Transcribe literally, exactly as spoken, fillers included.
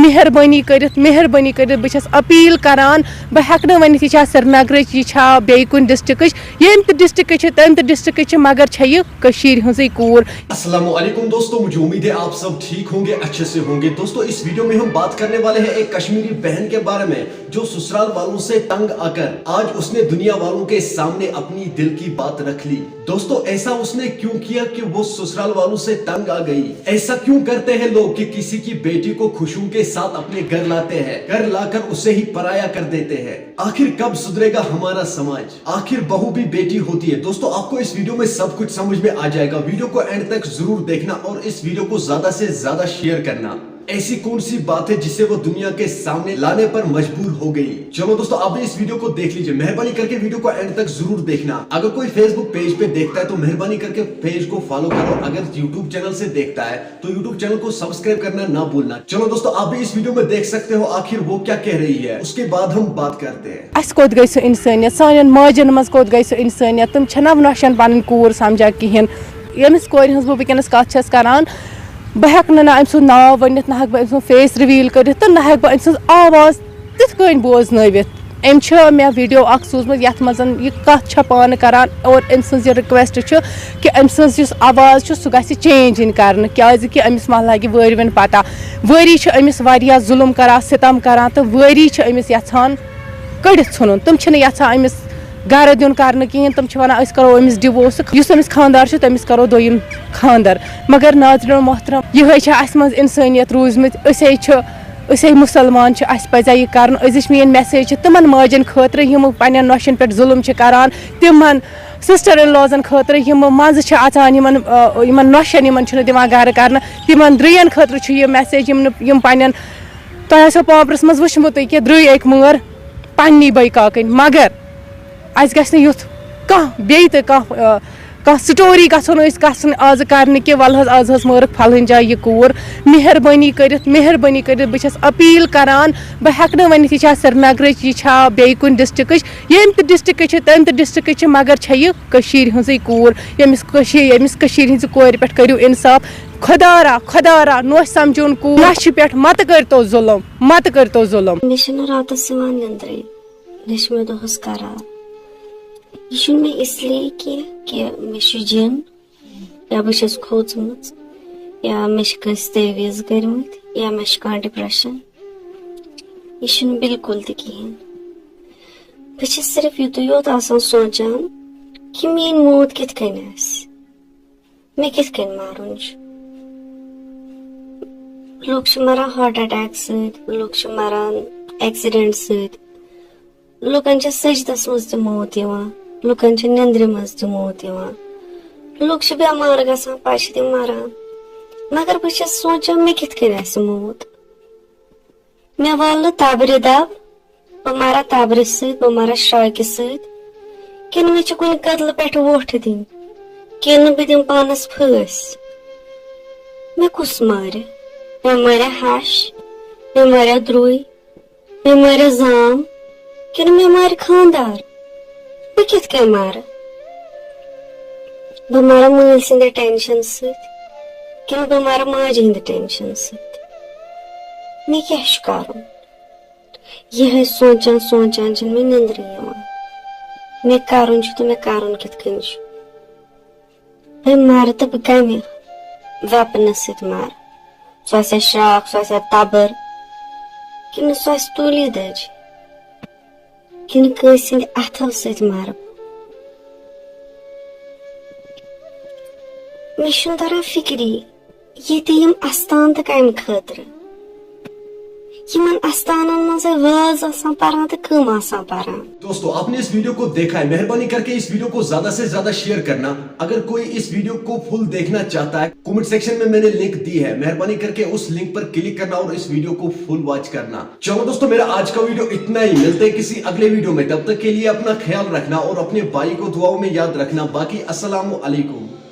مہربٲنی کٔرِتھ، مہربٲنی کٔرِتھ، بہٕ چھَس اپیٖل کران، بہٕ ہٮ۪کہٕ نہٕ ؤنِتھ یہِ چھا سرینگرٕچ، یہِ چھا بیٚیہِ کُنہِ ڈسٹرکٕچ، ییٚمہِ تہِ ڈسٹرکٕچ چھِ، تَمہِ تہِ ڈسٹرکٕچ چھِ، مگر چھےٚ یہِ کٔشیٖرِ ہٕنٛزٕے کوٗر۔ السلام علیکم دوستو، مجھے امید ہے آپ سب ٹھیک ہوں گے، اچھے سے ہوں گے۔ دوستو، اس ویڈیو میں ہم بات کرنے والے ہیں ایک کشمیری بہن کے بارے میں، جو سسرال والوں سے تنگ آ کر آج اس نے دنیا والوں کے سامنے اپنی دل کی بات رکھ لی۔ دوستو، ایسا اس نے کیوں کیا کہ وہ سسرال والوں سے تنگ آ گئی؟ ایسا کیوں کرتے ہیں لوگ کہ کسی کی بیٹی کو خوشیوں کے ساتھ اپنے گھر لاتے ہیں، گھر لا کر اسے ہی پرایا کر دیتے ہیں؟ آخر کب سدھرے گا ہمارا سماج؟ آخر بہو بھی بیٹی ہوتی ہے۔ دوستو، آپ کو اس ویڈیو میں سب کچھ سمجھ میں آ جائے گا۔ ویڈیو کو اینڈ تک ضرور دیکھنا اور اس ویڈیو کو زیادہ سے زیادہ شیئر کرنا۔ ایسی کون سی بات ہے جسے وہ دنیا کے سامنے لانے پر مجبور ہو گئی؟ چلو دوستو، آپ بھی اس ویڈیو کو دیکھ لیجئے، مہربانی کر کے ویڈیو کو اینڈ تک ضرور دیکھنا۔ اگر کوئی فیس بک پیج پہ دیکھتا ہے تو مہربانی کر کے پیج کو فالو کرو، اگر یوٹیوب چینل سے دیکھتا ہے تو یوٹیوب چینل کو سبسکرائب کرنا نہ بھولنا۔ چلو دوستو، آپ بھی اس ویڈیو میں دیکھ سکتے ہو آخر وہ کیا کہہ رہی ہے، اس کے بعد ہم بات کرتے ہیں۔ اَسہِ کوٚت گٔے سۄ اِنسٲنیت؟ سانٮ۪ن ماجٮ۪ن منٛز کوٚت گٔے سۄ اِنسٲنیت؟ تِم چھَنہ نۄشَن پَنٕنۍ کوٗر سَمجھان کِہیٖنۍ؟ ییٚمِس کورِ ہٕنٛز بہٕ وٕنکیٚنَس کَتھ چھَس کَران، بہٕ ہٮ۪کہٕ نہٕ نہ أمۍ سُنٛد ناو ؤنِتھ، نہ ہٮ۪کہٕ بہٕ أمۍ سُنٛد فیس رِویٖل کٔرِتھ تہٕ نہ ہٮ۪کہٕ بہٕ أمۍ سٕنٛز آواز تِتھ کٔنۍ بوزنٲوِتھ۔ أمۍ چھِ مےٚ ویٖڈیو اَکھ سوٗزمُت، یَتھ منٛز یہِ کَتھ چھےٚ پانہٕ کَران اور أمۍ سٕنٛز یہِ رِکوٮ۪سٹ چھُ کہِ أمۍ سٕنٛز یُس آواز چھُ، سُہ گژھِ چینج یِنۍ کَرنہٕ، کیٛازِکہِ أمِس ما لَگہِ وٲرۍوِنۍ پَتہ۔ وٲری چھِ أمِس واریاہ ظُلُم کَران، سِتَم کَران تہٕ وٲری چھِ أمِس یَژھان کٔڑِتھ ژھٕنُن۔ تِم چھِنہٕ یَژھان أمِس گَرٕ دیُن کَرنہٕ کِہیٖنۍ، تِم چھِ وَنان، "أسۍ کَرو أمِس ڈِووس، یُس أمِس خانٛدار چھُ، تٔمِس کَرو دوٚیِم خانٛدَر۔" مگر ناظریٖن محترم، یِہوٚے چھےٚ اَسہِ منٛز اِنسٲنیت روٗزمٕژ۔ أسۍ ہے چھِ، أسۍ ہے مُسلمان چھِ، اَسہِ پَزِ ہا یہِ کَرُن۔ أزِچ میٛٲنۍ message چھِ تِمَن ماجَن خٲطرٕ، یِم پنٛنٮ۪ن نۄشَن پٮ۪ٹھ ظُلُم چھِ کَران، تِمَن sister in lawزَن خٲطرٕ، یِم منٛزٕ چھِ اَژان یِمَن، آ، یِمَن نۄشَن، یِمَن چھُنہٕ دِوان گَرٕ کَرنہٕ، تِمَن درٛیَن خٲطرٕ چھُ یہِ message، یِم نہٕ، یِم پنٛنٮ۪ن، تۄہہِ آسیو پاپرَس منٛز وٕچھمُتٕے کہِ درٛے أکۍ مٲر پنٛنی بٲے کاکٕنۍ، مگر اَسہِ گژھِ نہٕ یُتھ کانٛہہ بیٚیہِ تہِ کانٛہہ، آ، کانٛہہ story گژھو نہٕ أسۍ گژھٕنۍ آزٕ کَرنہٕ کہِ وَلہٕ حظ آز حظ مٲرٕکھ پھلٲنۍ جایہِ یہِ کوٗر۔ مہربٲنی کٔرِتھ، مہربٲنی کٔرِتھ، بہٕ چھَس اپیٖل کَران، بہٕ ہٮ۪کہٕ نہٕ ؤنِتھ یہِ چھا سرینگرٕچ، یہِ چھا بیٚیہِ کُنہِ ڈسٹرکٕچ، ییٚمہِ تہِ ڈسٹرکٕچ چھِ، تَمہِ تہِ ڈسٹرکٕچ چھِ، مگر چھےٚ یہِ کٔشیٖرِ ہٕنٛزٕے کوٗر، ییٚمِس کٔشیٖر، ییٚمِس کٔشیٖرِ ہٕنٛزِ کورِ پٮ۪ٹھ کٔرِو اِنصاف۔ خۄدا را، خۄدا را، نوش سَمجھوُن کوٗر، نۄشہِ پٮ۪ٹھ مَتہٕ کٔرۍتو ظُلُم، مَتہٕ کٔرۍتو ظُلُم۔ مےٚ چھِنہٕ راتَس یِوان نیٚنٛدرٕے، نہ چھِ مےٚ دۄہَس قرار۔ یہِ چھُنہٕ مےٚ اس لیے کینٛہہ کہِ مےٚ چھُ جِن، یا بہٕ چھَس کھوژمٕژ، یا مےٚ چھِ کٲنٛسہِ تعویٖذ کٔرمٕتۍ، یا مےٚ چھُ کانٛہہ depression۔ یہِ چھُنہٕ بالکل تہِ کِہیٖنۍ۔ بہٕ چھَس صرف یُتُے یوت آسان سونٛچان کہِ میٛٲنۍ موت کِتھ کٔنۍ آسہِ، مےٚ کِتھ کٔنۍ مَرُن چھُ۔ لُکھ چھِ مَران heart attack سۭتۍ، لُکھ چھِ مَران accident سۭتۍ، لُکَن چھِ سٔجدَس منٛز تہِ موت یِوان، لُکَن چھِ نیٚنٛدرِ منٛز تہِ موت یِوان، لُکھ چھِ بٮ۪مار گژھان، پَتہٕ چھِ تِم مَران۔ مگر بہٕ چھَس سونٛچان، مےٚ کِتھ کٔنۍ آسہِ موت؟ مےٚ والہٕ تَبرِ دَب، بہٕ مَرا تَبرِ سۭتۍ، بہٕ مَرا شراکہِ سۭتۍ، کِنہٕ مےٚ چھِ کُنہِ کٔدلہٕ پٮ۪ٹھ وۄٹھ دِنۍ، کِنہٕ بہٕ دِمہٕ پانَس پھٲسۍ؟ مےٚ کُس مارِ؟ مےٚ مارِ ہَش، مےٚ مارِ درٛوے، مےٚ مارِ زام، کِنہٕ مےٚ مارِ خانٛدار؟ بہٕ کِتھ کٔنۍ مارٕ؟ بہٕ مارا مٲلۍ سٕنٛدِ tension سۭتۍ، کِنہٕ بہٕ مارٕ ماجہِ ہٕنٛدِ tension سۭتۍ؟ مےٚ کیٛاہ چھُ کَرُن؟ یِہوٚے سونٛچان سونٛچان چھِنہٕ مےٚ نیٚنٛدرٕے یِوان۔ مےٚ کَرُن چھُ تہٕ مےٚ کَرُن کِتھ کٔنۍ چھُ؟ بہٕ مَرٕ تہٕ بہٕ کَمہِ weaponہٕ سۭتۍ مَرٕ؟ سُہ آسیا شراکھ، سُہ آسیا تَبٕر، کِنہٕ سُہ آسہِ تُلی دٔج، کِنہٕ کٲنٛسہِ ہٕنٛدِ اَتھو سۭتۍ مَرٕ بہٕ؟ مےٚ چھُنہٕ تَران فِکری، ییٚتہِ یِم اَستان تہٕ کَمہِ خٲطرٕ؟ یِمَن اَستانَن منٛز ہے واز آسان پَران تہٕ کٕم آسان پَران۔ دوستو، आपने इस वीडियो को देखा है, मेहरबानी करके इस वीडियो को ज्यादा से ज्यादा शेयर करना। अगर कोई इस वीडियो को फुल देखना चाहता है, कमेंट सेक्शन में मैंने लिंक दी है, मेहरबानी करके उस लिंक पर क्लिक करना और इस वीडियो को फुल वॉच करना। चलो दोस्तों, मेरा आज का वीडियो इतना ही। मिलते हैं किसी अगले वीडियो में, तब तक के लिए अपना ख्याल रखना और अपने भाई को दुआओं में याद रखना। बाकी अस्सलाम वालेकुम।